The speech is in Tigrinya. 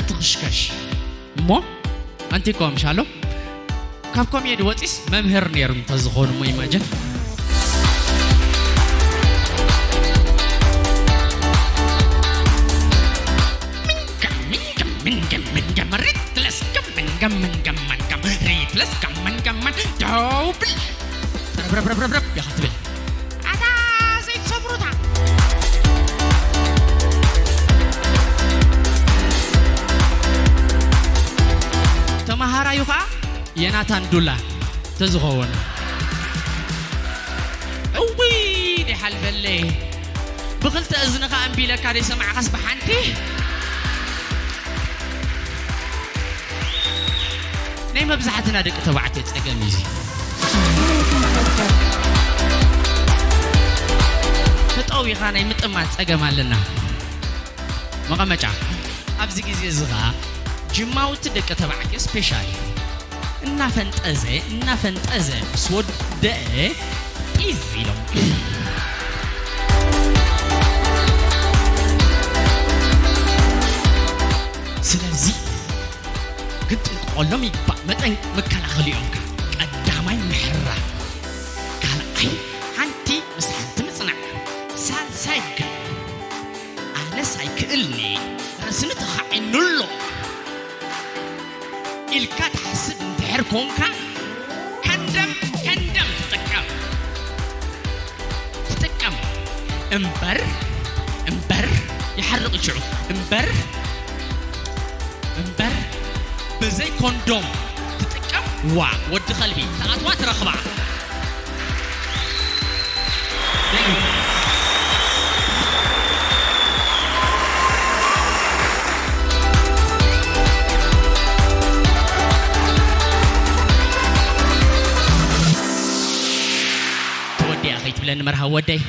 ትኽሽከሽ እሞ ኣንቲኮም ሻሎም ካብ ኮሜዲ ወፂስ መምህር ነይሩ እንተዝኾኑ እሞ ኢማጅን ሪትለስ ከመን ከመን ደውብል ረብረብረብረብ ኢኻ ትብል ኣታ ዘይትሰብሩታ ተመሃራዩ ኸዓ የናታን ዱላ ተዝኸውን እውይ ደይሓልፈለይ ብኽልተ እዝንኻ ኣንቢለካ ደይሰማዕኻስ ብሓንቲ ናይ መብዛሕትና ደቂ ተባዕትዮ ጸገም እዩ ተጠዊኻ ናይ ምጥማት ጸገም ኣለና መቐመጫ ኣብዚ ግዜ እዚ ኸዓ ጅማውቲ ደቂ ተባዕትዮ ስፔሻል እናፈንጠዘ እናፈንጠዘ ምስ ወደአ ጢዝ ኢሎም ስለዚ ክትጥንቀቐሎም ይግባእ መጠን መከላኸሊኦም ከ ቀዳማይ ምሕራም ካልኣይ ሓንቲ ምስ ሓንቲ ምፅናዕ ሳልሳይ ግን ኣነስ ኣይክእልኒ ረስኒ ተኻዒኑሎ ኢልካ ትሓስብ እንድሕር ኮንካ ከንደም ከንደም ትጥቀም ትጥቀም እምበር እምበር ይሓርቕ ሽዑ እምበር እምበር ብዘይ ኮንዶም ትጥቀም ዋ ወዲ ከልቢ ትኣትዋ ትረኽባ ወዲያ ከይትብለኒ መርሃብ ወደይ